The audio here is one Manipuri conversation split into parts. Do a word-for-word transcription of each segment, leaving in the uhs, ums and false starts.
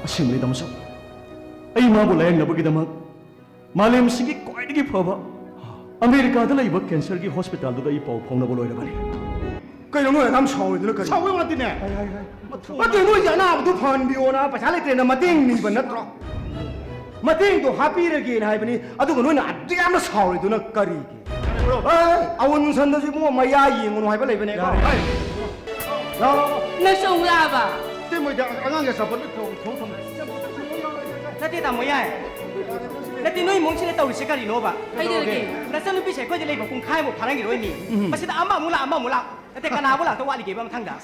ꯑꯁꯦꯡꯕꯅꯤ ꯇꯥꯃꯣ ꯁꯥꯎ꯫ ꯑꯩ ꯃꯥꯕꯨ ꯂꯥꯌꯦꯡꯅꯕꯒꯤꯗꯃꯛ ꯃꯥꯂꯦꯝꯁꯤꯒꯤ ꯈ꯭ꯋꯥꯏꯗꯒꯤ ꯐꯕ ꯑꯃꯦꯔꯤꯀꯥꯗ ꯂꯩꯕ ꯀꯦꯟꯁꯔꯒꯤ ꯍꯣꯁꯄꯤꯇꯥꯜꯗꯨꯗ ꯑꯩ ꯄꯥꯎ ꯐꯥꯎꯅꯕ ꯂꯣꯏꯔꯕꯅꯤ꯫ ꯀꯩꯅꯣ ꯅꯣꯏ ꯑꯗꯨꯝ ꯁꯥꯎꯔꯤꯗꯨꯅ ꯀꯔꯤ? ꯁꯥꯎꯕꯩ ꯋꯥ ꯅꯠꯇꯦꯅꯦ꯫ ꯍꯥꯏ, ꯍꯥꯏ, ꯍꯥꯏ꯫ ꯅꯠꯇꯦ, ꯅꯣꯏꯒꯤ ꯑꯅꯥꯕꯗꯨ ꯐꯍꯟꯕꯤꯌꯣꯅ ꯄꯩꯁꯥ ꯂꯩꯇ꯭ꯔꯦꯅ ꯃꯇꯦꯡ ꯅꯤꯕ ꯅꯠꯇ꯭ꯔꯣ? ꯃꯇꯦꯡꯗꯣ ꯍꯥꯞꯄꯤꯔꯒꯦꯅ ꯍꯥꯏꯕꯅꯤ, ꯑꯗꯨꯒ ꯅꯣꯏꯅ ꯑꯗꯨ ꯌꯥꯝꯅ ꯁꯥꯎꯔꯤꯗꯨꯅ ꯀꯔꯤꯒꯤ? ꯑꯦ, ꯑꯋꯨꯟ ꯁꯟꯗꯁꯨ ꯏꯕꯨꯡꯉꯣ ꯃꯌꯥ ꯌꯦꯡꯉꯨꯅꯨ ꯍꯥꯏꯕ ꯂꯩꯕꯅꯦ꯫ ꯌꯥꯔꯦ꯫ ꯂꯥꯛꯑꯣ, ꯂꯥꯛꯑꯣ, ꯂꯥꯛꯑꯣ꯫ ꯅꯪꯁꯨ ꯑꯃꯨꯛ ꯂꯥꯛꯑꯕ? ꯏꯇꯩꯃ, ꯍꯣꯏꯗ ꯑꯉꯥꯡꯒꯤ ꯑꯆꯥꯄꯣꯠ ꯂꯣꯏ ꯊꯣꯡ-, ꯊꯣꯡ ꯊꯝꯃꯦ꯫ ꯅꯠꯇꯦ, ꯇꯥꯃꯣ ꯌꯥꯏ꯫ ꯅꯠꯇꯦ, ꯅꯣꯏ ꯏꯃꯨꯡꯁꯤꯅ ꯇꯧꯔꯤꯁꯦ ꯀꯔꯤꯅꯣꯕ? ꯀꯩꯗꯧꯔꯒꯦ? ꯅꯆꯟꯅꯨꯄꯤꯁꯦ ꯑꯩꯈꯣꯏꯗ ꯂꯩꯕ ꯄꯨꯡꯈꯥꯏꯃꯨꯛ ꯐꯥꯔꯝꯈꯤꯔꯣꯏ ꯃꯤ꯫ ꯎꯝ꯫ ꯃꯁꯤꯗ ꯑꯃ ꯑꯃꯨꯛ ꯂꯥꯛ, ꯑꯃ ꯑꯃꯨꯛ ꯂꯥꯛ꯫ ꯅꯠꯇꯦ, ꯀꯅꯥꯕꯨ ꯂꯥꯛꯇꯧ ꯋꯥꯠꯂꯤꯒꯦꯕ ꯃꯊꯪꯗ?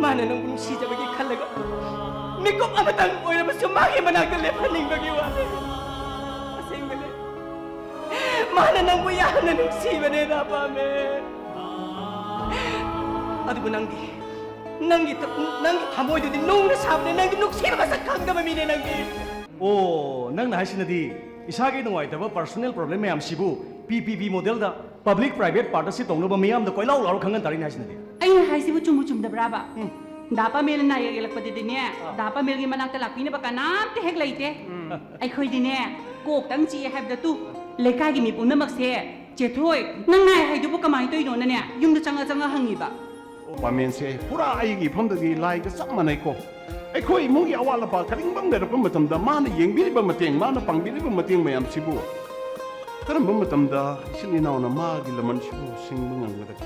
ꯃꯥꯅ ꯅꯪꯕꯨ ꯅꯨꯡꯁꯤꯖꯕꯒꯤ ꯈꯜꯂꯒ ꯃꯤꯀꯨꯞ ꯑꯃꯇꯪ ꯑꯣꯏꯔꯕꯁꯨ ꯃꯥꯒꯤ ꯃꯅꯥꯛꯇ ꯂꯦꯞꯍꯟꯅꯤꯡꯕꯒꯤ ꯋꯥꯅꯤ꯫ ꯑꯁꯦꯡꯕꯅꯦ꯫ ꯃꯥꯅ ꯅꯪꯕꯨ ꯌꯥꯝꯅ ꯅꯨꯡꯁꯤꯕꯅꯦ, ꯗꯥ ꯄꯥꯃꯦꯜ꯫ ꯑꯗꯨꯕꯨ ꯅꯪꯗꯤ, ꯅꯪꯒꯤ ꯊ-, ꯅꯪꯒꯤ ꯊꯃꯣꯏꯗꯨꯗꯤ ꯅꯨꯡꯅ ꯁꯥꯕꯅꯦ, ꯅꯪꯗꯤ ꯅꯨꯡꯁꯤꯕ ꯃꯁꯛ ꯈꯪꯗꯕ ꯃꯤꯅꯦ ꯅꯪꯗꯤ꯫ ꯑꯣ, ꯅꯪꯅ ꯍꯥꯏꯁꯤꯅꯗꯤ ꯏꯁꯥꯒꯤ ꯅꯨꯡꯉꯥꯏꯇꯕ personal problem ꯃꯌꯥꯝꯁꯤꯕꯨ P P P model ꯗ public private partnership ꯇꯧꯅꯕ ꯃꯤꯌꯥꯝꯗ ꯀꯣꯏꯂꯥꯎ ꯂꯥꯎꯔ ꯈꯪꯍꯟ ꯇꯥꯔꯦꯅꯦ ꯍꯥꯏꯁꯤꯅꯗꯤ꯫ ꯑꯩꯅ ꯍꯥꯏꯁꯤꯕꯨ ꯆꯨꯝꯕꯨ ꯆꯨꯝꯗꯕ꯭ꯔꯥꯕ? ꯎꯝ꯫ ꯗꯥ ꯄꯥꯃꯦꯜꯅ ꯅꯥ ꯌꯦꯛ ꯌꯦꯛꯂꯛꯄꯗꯗꯤꯅꯦ, ꯑꯥ꯫ ꯗꯥ ꯄꯥꯃꯦꯜꯒꯤ ꯃꯅꯥꯛꯇ ꯂꯥꯛꯄꯤꯅꯕ ꯀꯅꯥꯝꯇ ꯍꯦꯛ ꯂꯩꯇꯦ꯫ ꯎꯝ꯫ ꯑꯩꯈꯣꯏꯗꯤꯅꯦ, ꯀꯣꯛꯇꯪ ꯆꯤꯛꯑꯦ ꯍꯥꯏꯕꯗ ꯇꯨ, ꯂꯩꯀꯥꯏꯒꯤ ꯃꯤ ꯄꯨꯝꯅꯃꯛꯁꯦ, "ꯆꯦ ꯊꯣꯏ, ꯅꯪ ꯅꯥꯏ ꯍꯥꯏꯗꯨꯕꯨ ꯀꯃꯥꯏꯅ ꯇꯧꯔꯤꯅꯣꯅꯅꯦ?" ꯌꯨꯝꯗ ꯆꯪꯉ ꯆꯪꯉ ꯍꯪꯉꯤꯕ꯫ ꯄꯥꯃꯦꯟꯁꯦ ꯄꯨꯔꯥ ꯑꯩꯒꯤ ꯏꯐꯝꯗꯒꯤ ꯂꯥꯏꯒ ꯆꯞ ꯃꯥꯟꯅꯩꯀꯣ꯫ ꯑꯩꯈꯣꯏ ꯏꯃꯨꯡꯒꯤ ꯑꯋꯥꯠ ꯑꯄꯥ ꯀꯔꯤꯒꯨꯝꯕ ꯑꯃ ꯂꯩꯔꯛꯄ ꯃꯇꯝꯗ ꯃꯥꯅ ꯌꯦꯡꯕꯤꯔꯤꯕ ꯃꯇꯦꯡ, ꯃꯥꯅ ꯄꯥꯡꯕꯤꯔꯤꯕ ꯃꯇꯦꯡ ꯃꯌꯥꯝꯁꯤꯕꯨ ꯀꯔꯝꯕ ꯃꯇꯝꯗ ꯏꯆꯤꯟ ꯏꯅꯥꯎꯅ ꯃꯥꯒꯤ ꯂꯃꯟꯁꯤꯕꯨ ꯁꯤꯡꯕ ꯉꯝꯒꯗꯒꯦ?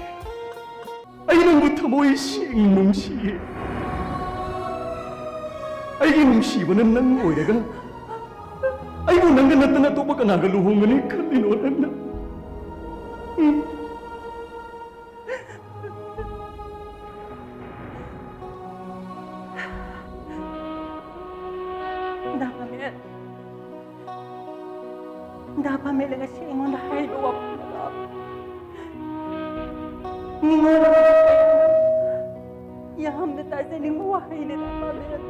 ꯑꯩ ꯅꯪꯕꯨ ꯊꯃꯣꯏ ꯁꯦꯡꯅ ꯅꯨꯡꯁꯤꯌꯦ꯫ ꯑꯩꯒꯤ ꯅꯨꯡꯁꯤꯕꯅ ꯅꯪ ꯑꯣꯏꯔꯒ, ꯑꯩꯕꯨ ꯅꯪꯒ ꯅꯠꯇꯅ ꯑꯇꯣꯞꯄ ꯀꯅꯥꯒ ꯂꯨꯍꯣꯡꯒꯅꯤ ꯈꯜꯂꯤꯅꯣ ꯅꯪꯅ? ꯎꯝ꯫ ꯗꯥ ꯄꯥꯃꯦꯜ, ꯗꯥ ꯄꯥꯃꯦꯜꯅ ꯉꯁꯤ ꯑꯩꯉꯣꯟꯗ ꯍꯥꯏꯔꯤꯕ ꯋꯥꯐꯝꯗꯣ ꯃꯤꯉꯣꯟꯗ ꯌꯥꯝꯅ ꯇꯥꯖꯅꯤꯡꯕ ꯋꯥꯍꯩꯅꯦ, ꯗꯥ ꯄꯥꯃꯦꯜ꯫